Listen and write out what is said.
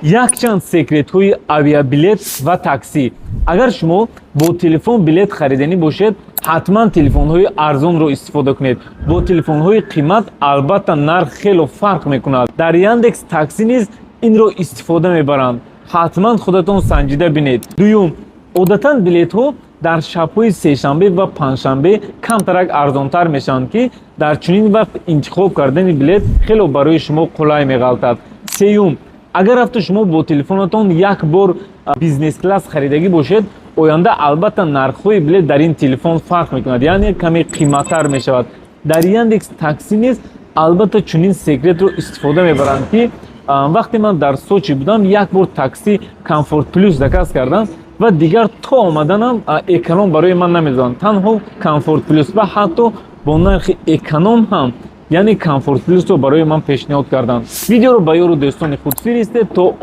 Якчанд секретҳои авиабилет ва таксӣ. Агар шумо бо телефон билет хариданӣ бошед, ҳатман телефонҳои арзонро истифода кунед. Бо телефонҳои қимат албатта нарх хело фарқ мекунад. Дар Яндекс Таксӣ низ инро истифода мебаранд, ҳатман худатон санҷида бинед. Дуюм, одатан билетҳо дар шабҳои сешанбе ва панҷшанбе камтарак арзонтар мешаванд, ки дар чунин вақт интихоб кардани билет хело барои шумо қулай меғалтад. Сеюм, агар рафта шумо бо телефонатон як бор бизнес-класс харидагӣ бошед, оянда албатта нархҳои билет дар ин телефон фарқ мекунад, яъне каме қиматтар мешавад. Дар Яндекс Таксӣ низ албатта чунин секретро истифода мебаранд, ки вақте ман дар Сочи будам, як бор такси комфорт плюс заказ кардам ва дигар то омаданам эконом барои ман намедоданд, танҳо комфорт плюс, ва ҳатто бо нархи эконом ҳам, яъне комфорт плюсро барои ман пешниҳод карданд. Видеоро ба ёру дӯстони худ фиристед, то